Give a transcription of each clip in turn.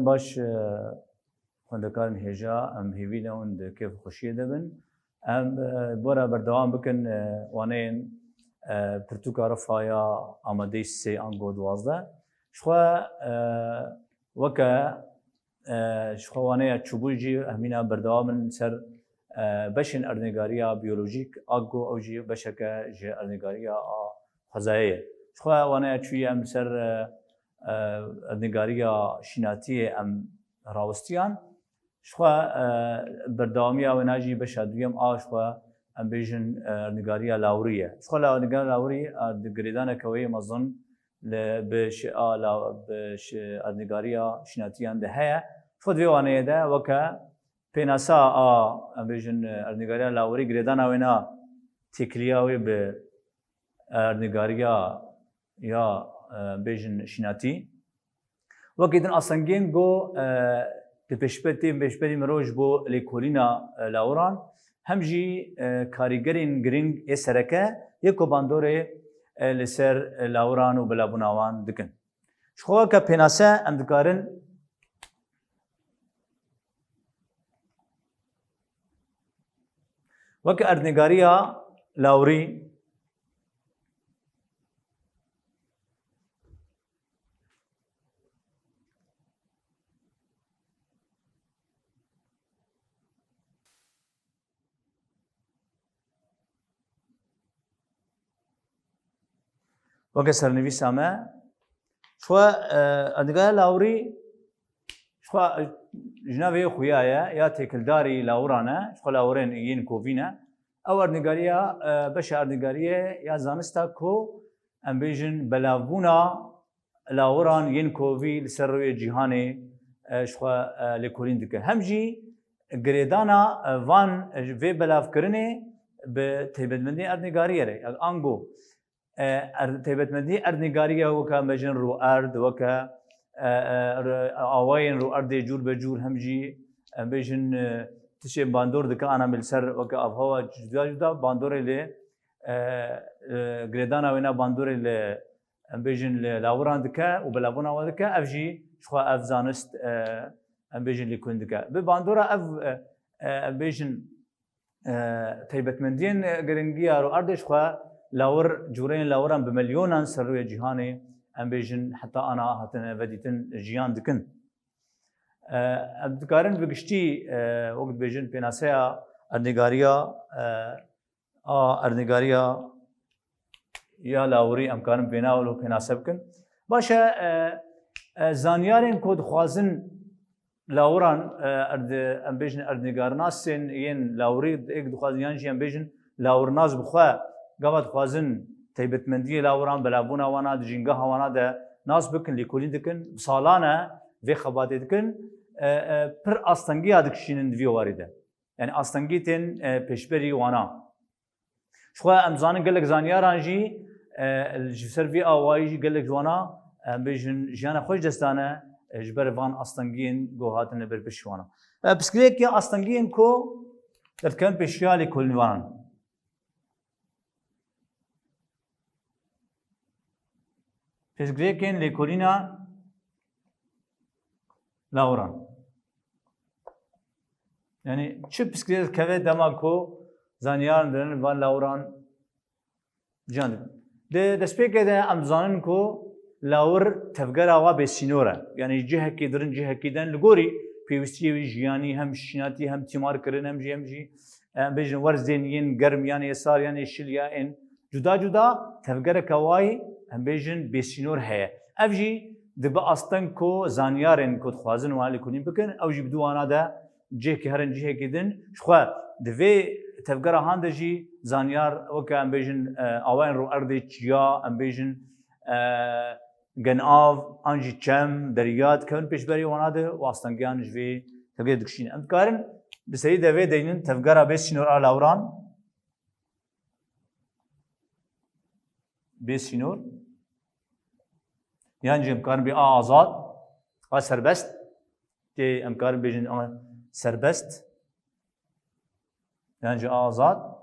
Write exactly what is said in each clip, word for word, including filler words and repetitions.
Baş, e, xwendekarên hêja, em hêvî ne hûn di kêf û xweşiyê de bin. Em, e, bora berdewam bikin, e, waneyên, e, pirtûka rifa ya amadeyî sê ango duwazdeh. Ji xwe, e, weke, e, ji xwe waneya çûbûyî jî em hîna berdewam in ser, e, beşên erdnîgariya biyolojîk, ango ew jî beşeke ji erdnîgariya a xwezayê ye. Ji xwe waneya çûyî em li ser, e, e, erdnîgariya şînatiyê em rawistiyan. Ji xwe, e, berdewamiya wêna jî beşa duyem a ji xwe em bêjin, e, erdnîgariya lawirî ye. Ji xwe la-, erdnîgariya lawirî, e, di girêdaneke wê yê mezin li bi şi-, a la-, bi şi-, erdnîgariya şînatiyan de heye. Ji xwe di vê waneyê de weke pênasa a, em bêjin, e, erdnîgariya lawirî, girêdana wêna têkiliya wê bi erdnîgariya ya, e, bêjin şînatî. Wekî din astengiyên ku, e, di pêşbe-, tên pêşberî mirov ji bo lêkolîna, e, lawiran, hem jî, e, karîgerên giring ê sereke yê ku bandorê, e, li ser, e, lawiran û belavbûna wan dikin. Ji xwe weke pênase em dikarin weke erdnîgariya lawirî, weke sernivîsa me, ji xwe, e, erdnîgariya lawirî, ji xwe, e, ji navê xuya ye, ya têkildarî lawiran e, ji xwe lawirên yên kovî ne. Ew erdnîgariya, e, beşa erdnîgariyê ya zanista ku em bêjin belavbûna lawiran yên kovî li ser rûyê cîhanê, e, ji xwe, e, lêkolîn dike. Hem jî girêdana, e, van, e, vê belavkirinê bi taybetmendiyên erdnîgariyê re, ango, e, er-, taybetmendî erdnîgariya weke em bêjin rûerd, weke, e, e, re-, awayên rûerdê cûr be cûr hem jî em bêjin, e, tiştê bandor dike, ana me li ser weke avhewa cuda cuda bandorê lê, e, e, girêdana wêna bandorê li, em bêjin, li lawiran dike û belavbûna wan dike, ev jî ji xwe ev zanist, e, em bêjin lêkolîn dike. Bi bandora ev, e, e, em bêjin, e, taybetmendiyên, e, giringiya rûerdê ji xwe lawir, cûreyên lawiran bi milyonan ser rûyê cîhanê, em bêjin, heta ana hatine vedîtin jiyan dikin. E, em dikarin bi giştî, e, wek dibêjin pênaseya erdnîgariya, e, a erdnîgariya ya lawirî em karin vêna wilo pênase bikin. Baş e, e, e, zanyarên ku dixwazin lawiran, e, erd-, em bêjin erdnîgarnasên yên lawirî êk dixwazin yan jî em bêjin lawirnas bi xwe gava dixwazin taybetmendiyê lawiran, belavbûna wana di jîngeha wana de nas bikin, lêkolîn dikin, bi salan e vê xebatê dikin, e, e, pir astengiya dikişînin di vî warî de. Yani astengî tên, e, pêşberî wana. Ji xwe em zanin gelek zanyaran jî, e, ji ser vî awayî jî gelek ji wana, em bêjin jiyana xwe ji dest dane, e, ji ber van astengiyên ku hatin li ber piştî wana. E, pirsgirêkê astengiyên ku derdikevin pêşiya lêkolînvanan. Pirsgirêkên lêkolîna lawiran. Yani çi pirsgirêk dikeve dema ku zanyaran dirin van lawiran ciyan dikin. Di destpêkê de em dizanin ku lawir tevgera wa bêsînor e. Yani cihekî dirin cihekî din li gorî pêwîstiyê wî jiyanî hem şînatî hem tîmarkirin hem jî hem jî, em bêjin werzên yên germ yan ê sar yan ê şil ya ên cuda cuda tevgereke wayî em bêjin bêsînor heye. Ev jî dibe asteng ku zanyarên ku dixwazin wan lêkolîn bikin, ew jî bi dû wana de cihekî herin cihekî din. Ji xwe di vê tevgera han de jî zanyar weke em bêjin, e, awayên rûerdê çiya, em bêjin, e, genav, an jî çem, derya dikevin pêşberî wana de û astengiyan ji vê tevgerê dikişînin. Em dikarin di serî de vê deynin tevgera bê sînor a lawiran. Bê sînor. Yan jî em karin bê a azad, a serbest. Tê em karin bêjin a serbest. Yan jî a azad.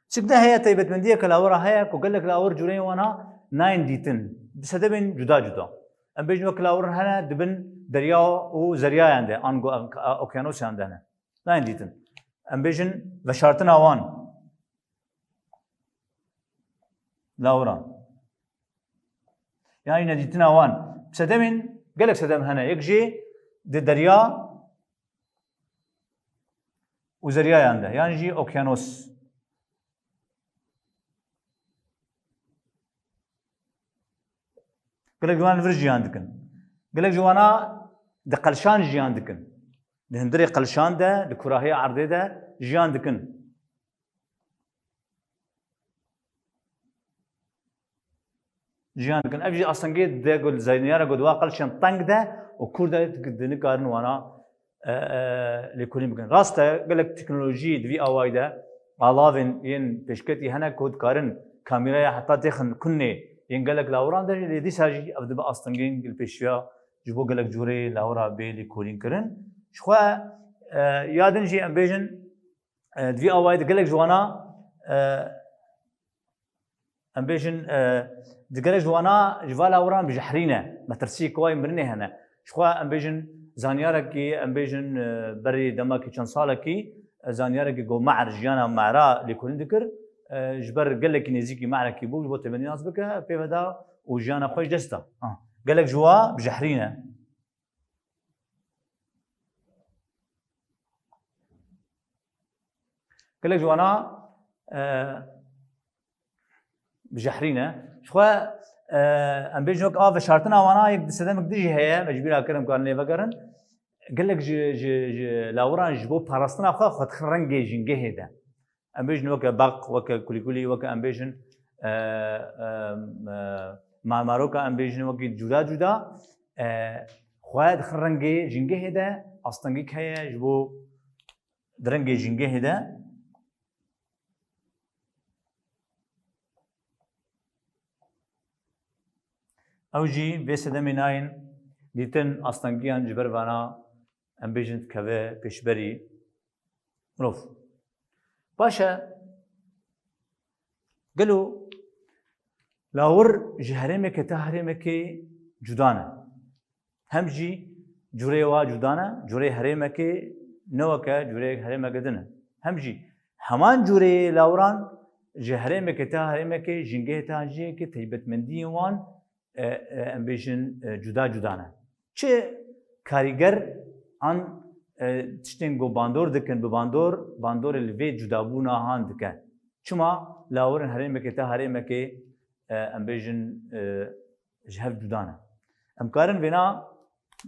Çik ne heye taybetmendiyeke lawira heye ku gelek lawir cûreyên wana nayên dîtin. Bi sedemên cuda cuda. Em bêjin wek lawir hene di bin derya û zeryayan de, ango okyanosiyan de hene. Nayên dîtin. Em bêjin veşartina wan. Lawiran. Yanî nedîtina wan. Sedemên, gelek sedem hene. Yek jî di derya û zeryayan de. Yan jî okyanos. Gelek ji wan li vir jiyan dikin. Gelek ji wana di qelşan jiyan dikin. Di hundirê qelşan de, di kurahiya erdê de jiyan dikin. Jiyan dikin. Ev jî astengê de ku zanyara ku di wa qelşên teng de û kûr de di nikarin wana, e, e, lêkolîn bikin. Rast e, gelek teknolojî di vî awayî de alavên yên pêşketî hene ku dikarin kamîraya heta têxin kunê yên gelek lawiran de jî, lê dîsa jî ev dibe astengên li pêşiya ji bo gelek cûrê lawira bê lêkolîn kirin. Ji xwe, e, ya din jî em bêjin, e, di vî awayî de gelek ji wana, e, em bêjin, e, di gelek ji wana ji va lawiran bijehrîne, metirsiyê ku wayî mirinê hene. Ji xwe em bêjin zanyarekî, em bêjin, e, berî demakî çend salekî, e, zanyarekî ku me'er jiyana me'era lêkolîn dikir, e, ji ber gelekî nêzîkî me'erekî bû, ji bo têbendî nas bike, pê ve da û jiyana xwe ji dest da. Ha. Gelek ji wa bijehrîne. Gelek ji wana, e, bijehrîne. Ji xwe, e, em bêjin wek a veşartina wana yek di sedemek din jî heye, me ji bîra kir em karin lê vegerin. Gelek ji, ji, ji lawiran ji bo parastina xwe, xwe dixin rengê jîngehê de. Em bêjin weke beq, weke kulîkulî, weke em bêjin, e, e, e, marmaroka, em bêjin wekî cuda cuda, e, xwe dixin rengê jîngehê de, astengîk heye ji bo di rengê jîngehê de. Ew jî vê sedemê nayên dîtin, astengiyan ji ber vana em bêjin dikeve pêşberî mirov. Baş e, gelo lawir ji herêmeke ta herêmekê cuda ne? Hem jî curê wa cuda ne, curê herêmekê ne weke curê herêmeke din e. Hem jî heman cureyê lawiran ji herêmeke ta herêmekê, jîngehê ta jîngehekê, taybetmendiyên wan, e, e, em bêjin, e, cuda cuda ne. Çi karîger an, e, tiştên ku bandor dikin bi bandor, bandorê li vê cudabûna han dike. Çima lawirên herêmekê ta herêmekê, e, em bêjin, e, ji hev cuda ne? Em karin vêna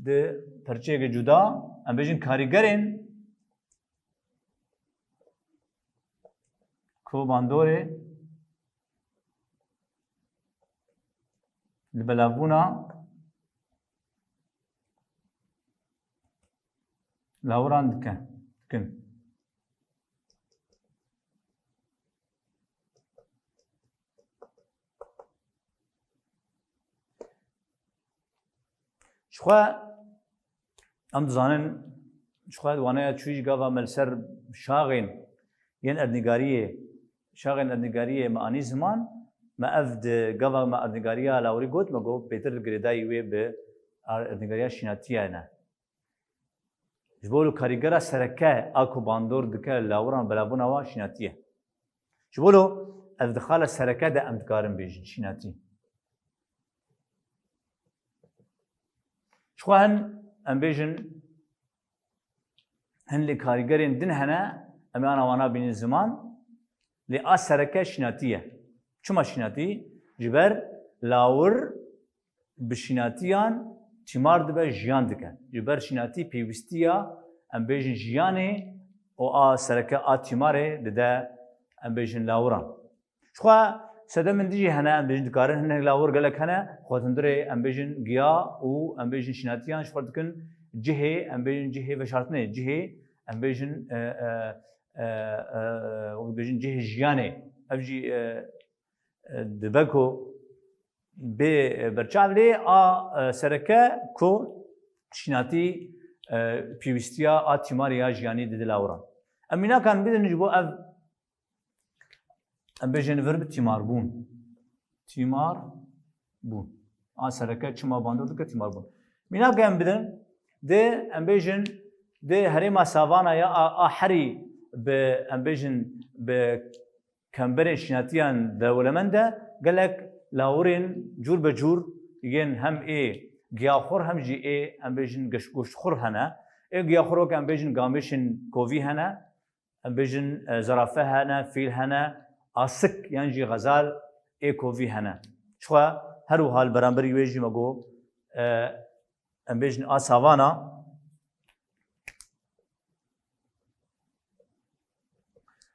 di perçeyeke cuda, em bêjin karîgerên ku bandorê li belavbûna lawiran dike, dikin. Ji xwe em dizanin, ji xwe waneya çûyî ji gava me li ser şaxên yên erdnîgariyê, şaxên erdnîgariyê me anî ziman, me ev di gava me erdnîgariya lawirî got, me got pêtir girêdayî wê bi ar-, erdnîgariya şînatiyê ne. Ji bo karîgera sereke a ku bandor dike lawiran belavbûna wa şînatî ye. Ji bo ev di xala sereke de em dikarin bêjin şînatî. Ji xwe hin em bêjin hin lê karîgerên din hene, em ê ana wana bînin ziman, lê a sereke şînatî ye. Çima şînatî? Ji ber lawir bi şînatiyan tîmar dibe, jiyan dike. Ji ber şînatî pêwîstiya, em bêjin, jiyanê û a sereke a tîmarê dide, em bêjin, lawiran. Ji xwe sedemên din jî hene, em bêjin, dikarin hinek lawir gelek hene, xwe hundirê, em bêjin, giya û, em bêjin, şînatiyan ji xwe dikin cihê, em bêjin, cihê veşartinê, cihê, em bêjin, e, e, e, e, wek bêjin, cihê jiyanê. Ev jî, e, e, dibe ku bê berçav lê a, e, sereke ku şînatî, e, pêwîstiya a tîmarê ya jiyanî dide lawiran. Em mînakan bidin ji bo ev, em bêjin vir bi tîmarbûn. Tîmarbûn. A sereke çima bandor dike tîmarbûn. Mînak em bidin, dê em bêjin, dê herêma Savana ya a, a herî bi, em bêjin, bi kemberên şînatiyan dewlemend e, gelek lawirên cûr be cûr yên hem ê giyaxwir hem jî ê, em bêjin, geş-, goştxwir hene. Ê giyaxwir weke em bêjin gamêşên kovî hene, em bêjin, e, zerafe hene, fîl hene, asik yan jî xezal ê kovî hene. Çixwe her wiha li beramberî wê jî me got, e, em bêjin a savana,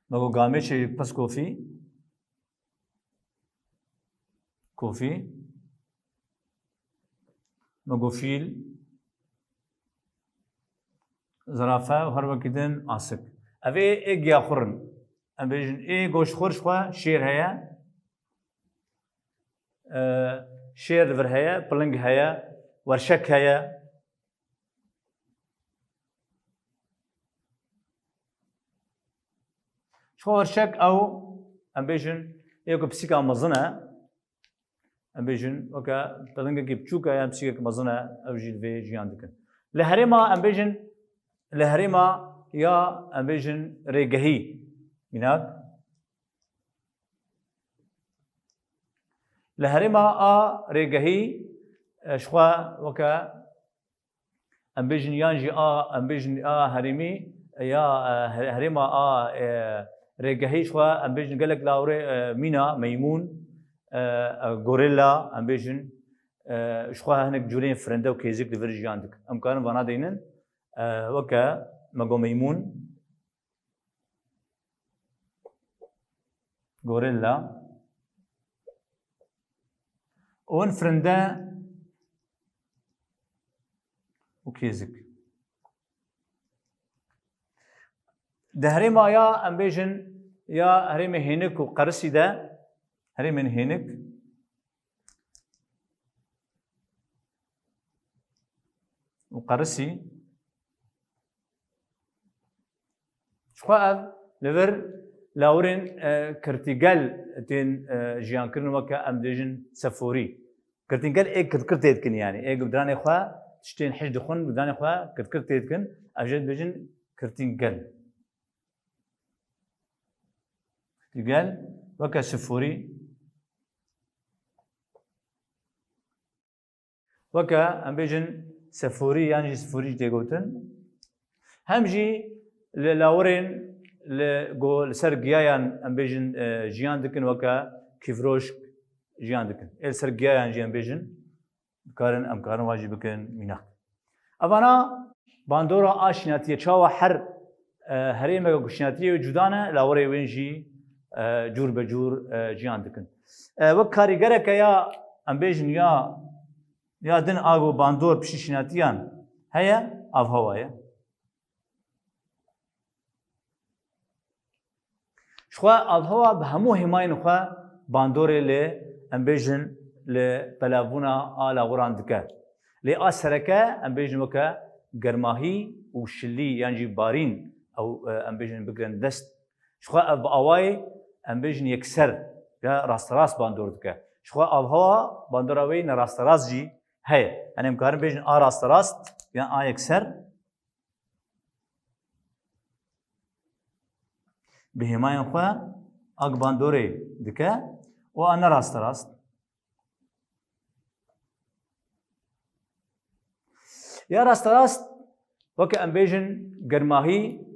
me got gamêşê piskofî, kofî, me got fîl, zerafe û her wekî din asik. Ev ê, ê giyaxwir in. Em bêjin ê goştxwir jixwe şêr heye. E, şêr li vir heye, piling heye, werşek heye. Ji xwe werşek ew, em bêjin, ê ku pisîka mezin e, em bêjin, weke pilingekî biçûk e yan pisîkek mezin e, ew jî li vê jiyan dikin. Li herêma, em bêjin, li herêma ya, em bêjin, rêgehî, mînak. Li herêma a rêgehî, e, jixwe weke, em bêjin, yan jî a, em bêjin, a herêmî, e, ya, e, her-, herêma a, e, rêgehî jixwe, em bêjin, gelek lawirê, e, mîna, meymûn, e, e, gorîla, em bêjin, e, jixwe hinek cûrên firinde û kêzik li vir jiyan dikin. Em karin vana deynin, e, weke me got meymûn, gorîla, û hin firinde û kêzik. Di herêma ya, em bêjin, ya herêmê Hênik û Qerisî de, herêmên Hênik û Qerisî, jixwe ev li vir lawirên, e, kirtîgel tên, e, jiyankirin, weke em dibêjin seforî. Kirtîgel ê kirtkir tê dikin, yanî ê gudiranê xwe tiştên hişk dixwin, gudiranê xwe kirtkir tê dikin. Ev jê dibêjin kirtîgel. Kirtîgel weke seforî. Weke, em bêjin, seforî yan jî siforî jî tê gotin. Hem jî li lawirên li go, li ser giyayan, em bêjin, e, jiyan dikin, weke kîvroşk jiyan dikin. Ê li ser giyayan jî, em bêjin, dikarin, em karin wa jî bikin mînak. Evana bandora a şînatiyê, çawa her, e, herêmeke ku şînatiyê wê cuda ne, lawirê wên jî, e, cûr be cûr, e, jiyan dikin. E, wek karîgereke ya, em bêjin, ya, ya din a ku bandor piştî şînatiyan heye, avhewa ye. Jixwe avhewa bi hemû hêmayên xwe bandorê li, em bêjin, li pelavbûna a lawiran dike. Lê a sereke, em bêjin, weke germahî û şilî yan jî barîn, ew, e, em bêjin, bigirin dest. Jixwe ev bi awayê, em bêjin, yekser ya rasterast bandor dike. Jixwe avhewa bandora wê ne rasterast jî heye. Yanî em karin bêjin a rasterast yan a yekser. Bi hêmayên xwe a bandorê dike û a ne rasterast. Ya rasterast, weke em bêjin germahî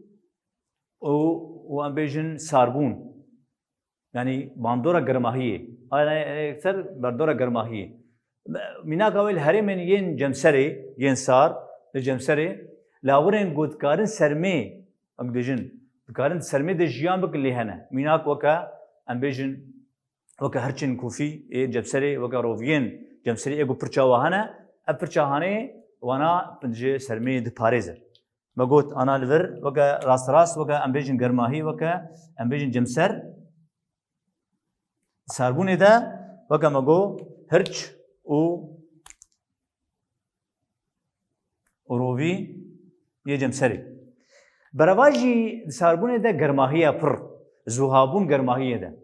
û, û em bêjin sarbûn. Yanî bandora germahiyê. Aya, e, ser bandora germahiyê. Mînaka wê li herêmên yên cemserê, yên sar, li cemserê, lawirên ku dikarin sermê, em dibêjin, dikarin sermê de jiyan bikin lê hene. Mînak weke, em bêjin, weke hirçên kofî ê cemserê, weke roviyên cemserê ê ku pirça wa hene, ev pirça hanê wana ji sermê diparêze. Me got ana li vir weke rasterast, weke em bêjin germahî, weke em bêjin cemser. Sarbûnê de weke me got hirç û, û rovî yê cemserê. Berevajî di sarbûnê de germahî ye pir. Zuhabûn germahiyê de.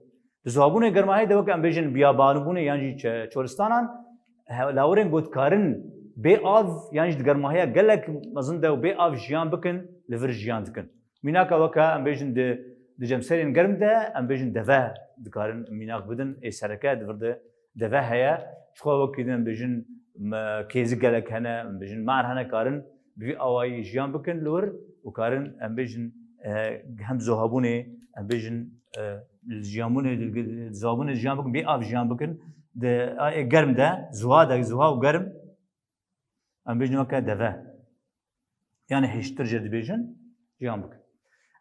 Di zuhabûnê germahiyê de weke em bêjin biyabanbûnê yan jî çe-, çolistanan, he-, lawirên ku dikarin bê av yan jî di germahiya gelek mezin de û bê av jiyan bikin, li vir jiyan dikin. Mînaka weke em bêjin di, di cemserên germ de, em bêjin deve dikarin mînak bidin, ê sereke di vir de deve heye. Jixwe wekî din em bêjin, me, kêzik gelek hene, em bêjin mar hene karin bi vî awayî jiyan bikin li wir û karin em bêjin, e, hem zuhabûnê, em bêjin, e, li jiyabûnê, li zuhabûnê jiyan bikin, bê av jiyan bikin. Di, a, ê germ de, zuha de, zuha û germ, em bêjin weke deve. Yani hêştir jê dibêjin, jiyan bikin.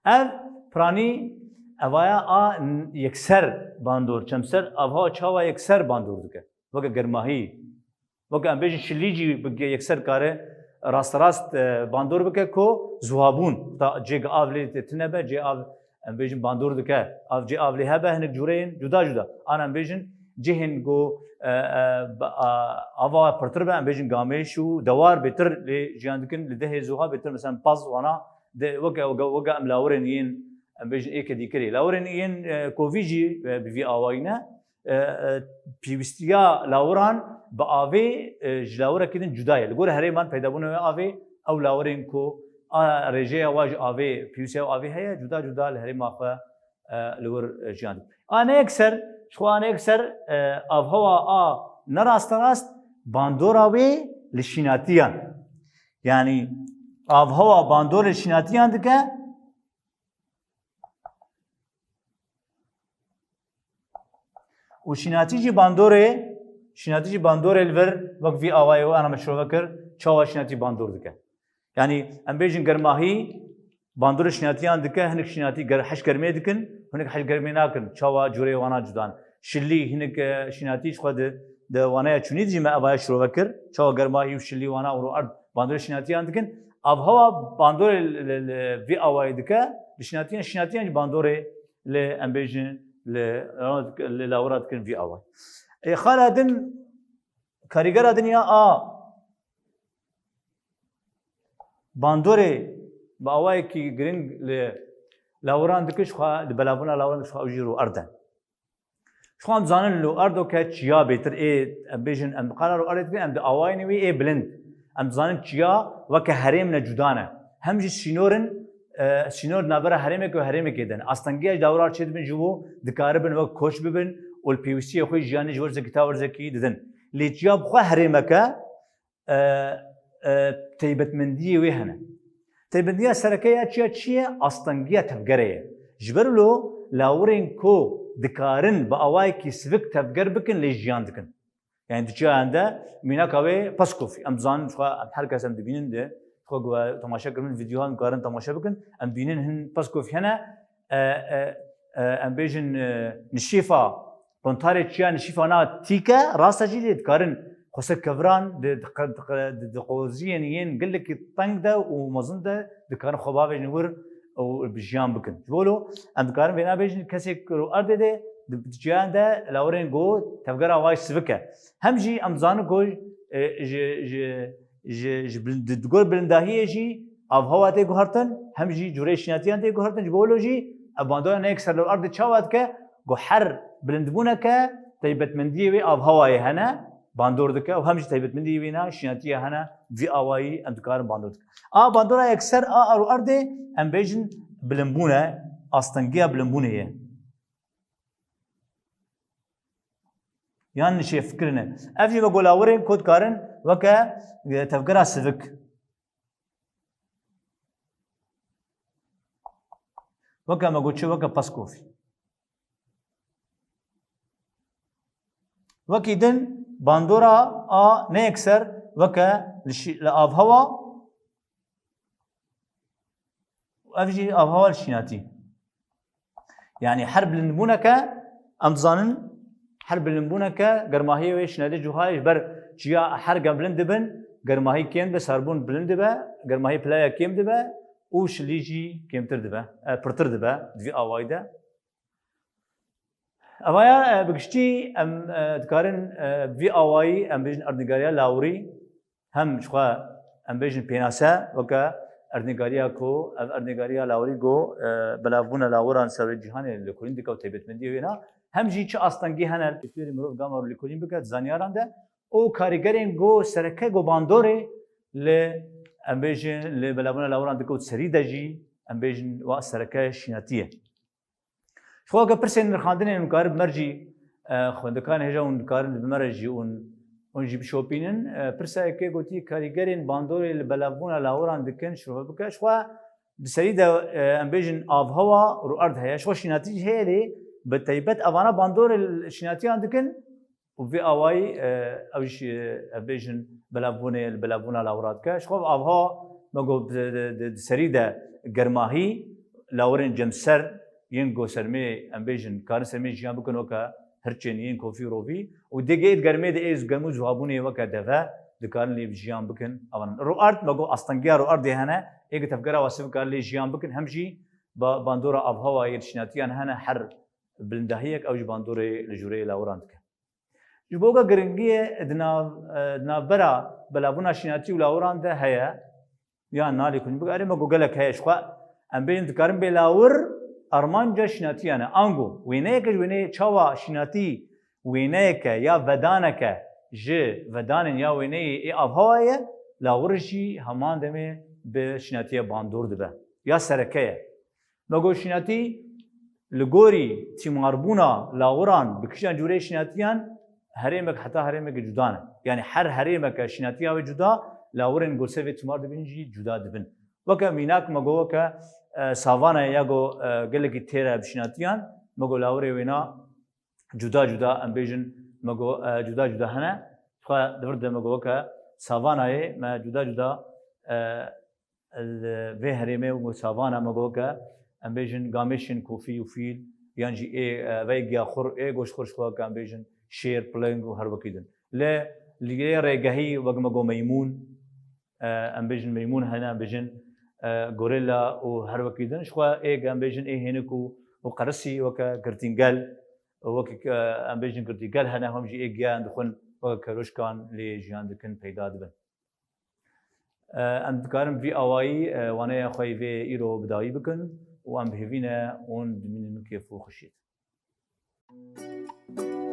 Ev piranî evaya a n-, yekser bandor, çemser avha çawa yekser bandor dike. Weke germahî, weke em bêjin şilî jî bi ge-, yekser kare rasterast, e, bandor bike ku zuhabûn, ta cê gi av lê tê tune be, cê av em bêjin bandor dike, av cê av lê hebe, hinek cûreyên cuda cuda. An em bêjin cihên ku, e, e, ba-, a, ava pirtir be, em bêjin gamêş û dewar bêtir lê jiyan dikin, li dehê zuha bêtir, mesela paz wana, de, weke, weke, weke em lawirên yên, em bêjin ê kedîkirê. Lawirên yên, e, kovî jî, e, bi vî awayî ne. E, e, pêwîstiya lawiran bi avê, e, ji lawirekî din cuda ye. Li gor herêman peydabûna wê avê, ew lawirên ku a rêjeya wa ji avê, pêwîstiya wê avê heye, cuda cuda li herêma xwe, e, li wir, e, jiyan dikin. A ne yekser, ji xwe a ne yekser, e, avhewa a ne rasterast bandora wê li şînatiyan. Yanî avhewa bandor li şînatiyan dike, û şînatî jî bandorê, şînatî jî bandorê li vir wek vî awayê û ana me şirove kir, çawa şînatî bandor dike. Yanî em bêjin germahî bandorê şînatiyan dike, hinek şînatî ger-, heş germê dikin, hinek heş germê nakin, çawa cûreyê wana cuda ne. Şilî hinek, e, şînatî ji xwe di, di waneya çûnî de jî me evaya şirove kir, çawa germahî û şilî wana û erd bandorê şînatiyan dikin. Avhewa bandorê li, li, li vî awayî dike, li şînatiyan, şînatiyan jî bandorê li, em bêjin, li, li lawira dikin vî awayî. Ê, xala din, karîgera din ya a bandorê bi awayekî giring li lawiran dike, ji xwe, li belavbûna lawiran dike, ji xwe ew jî rû erd e. Ji xwe em dizanin li erd weke çiya bêtir ê, em bêjin, em bi qala rû erdê dikin, em di awayên wê ê bilind. Em dizanin çiya weke herêm ne cuda ne. Hem jî sînorin, e, sînor di navbera herêmekê û herêmekê de ne. Astengiya ji dawrar çêdibin ji bo dikaribin wek koç bibin û li pêwîstiyê xwe jiyanê ji werzekî ta werzekî didin. Lê çiya bi xwe herêmeke, e, e, taybetmendiyê wê hene. Taybetmendiya sereke ya çiya çi ye? Astengiya tevgerê ye. Ji ber wilo lawirên ku dikarin bi awayekî sivik tevger bikin, lê jiyan dikin. Yani di çiyayan de mînaka wê peskofî. Em dizanin, xwe, em her kes em dibînin de, xwe ku temaşe kirin, vîdyohan karin temaşe bikin, em dibînin hin peskofî hene, e, e, e, em bêjin, e, nişîfa, kontarê çiya nişîfa na tîke, rasta jî lê dikarin xwese keviran di, di, di, di, di qoziyên yên gelekî teng de û mezin de dikarin xwe bavêjin wir û bi jiyan bikin. Ji bo lo em dikarin vêna bêjin, kesê ku erdê de di, di çiyan de lawirên ku tevgera wayî sivik e. Hem jî em dizanin ku, e, ji, ji, ji, ji bil-, di, di gor bilindahiyê jî avhewa tê guhertin, hem jî cûrê şînatiyan tê guhertin, ji bo wilo jî ev bandora ne yekser li erdê çawa dike, ku her bilindbûneke taybetmendiyê wê avhewayê hene, bandor dike û hem jî taybetmendiyê wê na şînatiyê hene, vî awayî em dikarin bandor dikin. A bandora yekser a erd û erdê em bêjin bilindbûn e, astengiya bilindbûnê ye. Yan nişêfkirin e. Ev jî me got lawirên ku dikarin weke, e, tevgera sivik. Weke me got çi, weke peskofî. Wekî din bandora a neyekser weke li şî-, li avhewa û ev jî avhewa li şînatî. Yanî her bilindbûneke, em dizanin, her bilindbûneke germahiyê wê şînatî cuha ye, ji ber çiya her gem bilind dibin, germahî kêm dibe, sarbûn bilind dibe, germahî pilaya kêm dibe û şilî jî kêmtir dibe, e, pirtir dibe di vî awayî de. Evaya, e, bi giştî em, e, dikarin, e, vî awayî em bêjin erdnîgariya lawirî, hem ji xwe em bêjin pênase weke erdnîgariya ku ev erdnîgariya lawirî ku, e, belavbûna lawiran ser wê cîhanê lêkolîn dike û taybetmendiyê wê na, hem jî çi astengî hene li pêrê mirov gama lêkolîn bike di zanyaran de, û karîgerên go sereke go bandorê li, em bêjin, li belavbûna lawiran dike û di serî de jî, em bêjin, wa sereke şînatî ye. Ji xwe ke pirsên nirxandinê hûn karin bi me re jî, e, xwendekarên hêja hûn dikarin bi me re jî hûn, hûn jî bişopînin. E, pirsa yekê gotî, karîgerên bandorê li belavbûna lawiran dikin, şirove bike. Ji xwe di serî de, e, em bêjin avhewa û rûerd heye. Ji xwe şînatî jî heye lê bi teybet evana bandorê li şînatiyan dikin û vê awayî, e, ew jî, e, em bêjin belavbûnê, li belavbûna lawira dike. Ji xwe avhewa me got di, di, di, di serî de germahî, lawirên cemser yên gosermê, em bêjin, karin sermê jiyan bikin weke hirçên yên kofî û rovî û dê gê di germê de ê germ û zuhabûnê weke deve dikarin lê jiyan bikin. Evan rûerd, me got astengiya rûerdê hene, ê gi tevgera wasif dikarin lê jiyan bikin, hem jî ba-, bandora avhewa yê şînatiyan hene, her bilindahiyek ew ji bandorê li jûreyê lawiran dike. Ji bo ke giringiyê di nav, e, di navbera belavbûna şînatî û lawiran de heye, yan nalê ku bik, erê me got gelek heye. Ji xwe em bêjin dikarin bê lawir armanca şînatiyan e. Ango wêneyeke ji wêneyê çawa şînatî wêneyeke ya vedaneke ji vedanên ya wêneyê ê avhewa ye, lawir jî heman demê bi şînatiyê bandor dibe. Ya sereke ye. Me got şînatî li gorî tîmarbûna lawiran bi kişan cûreyê şînatiyan herêmek heta herêmekê cuda ne. Yanî her herêmeke şînatiya wê cuda, lawirên go ser vê tîmar dibin jî cuda dibin. Weke mînak me got weke, e, savana ye ya go, e, gelekî têr e bi şînatiyan, me got lawirê wêna cuda cuda, em bêjin, me got, e, cuda cuda hene. Xwe di vir de me got weke savanayê me cuda cuda, e, li vê herêmê û savana me got ke, em bêjin, gamêşên kofî û fîl, yan jî ê, e, vey giya xur, ê goşt xur ji xwe ke, em bêjin, şêr, piling û her wekî din. Lê li yê rêgehî wek me got meymûn, e, em bêjin meymûn hene, em bêjin, e, gorilla û her wekî din. Ji xwe ê, em bêjin, ê hênik û, û qerisî weke girtîngel, wek, e, em bêjin girtîgel hene, hom jî ê giya em dixwin weke keroşkan lê jiyan dikin, peyda dibin. E, em dikarin vî awayî, e, waneya xwe yê vê îro bi dawî bikin û em bi hêvî ne hûn dimînin kêf û xweşiyê de.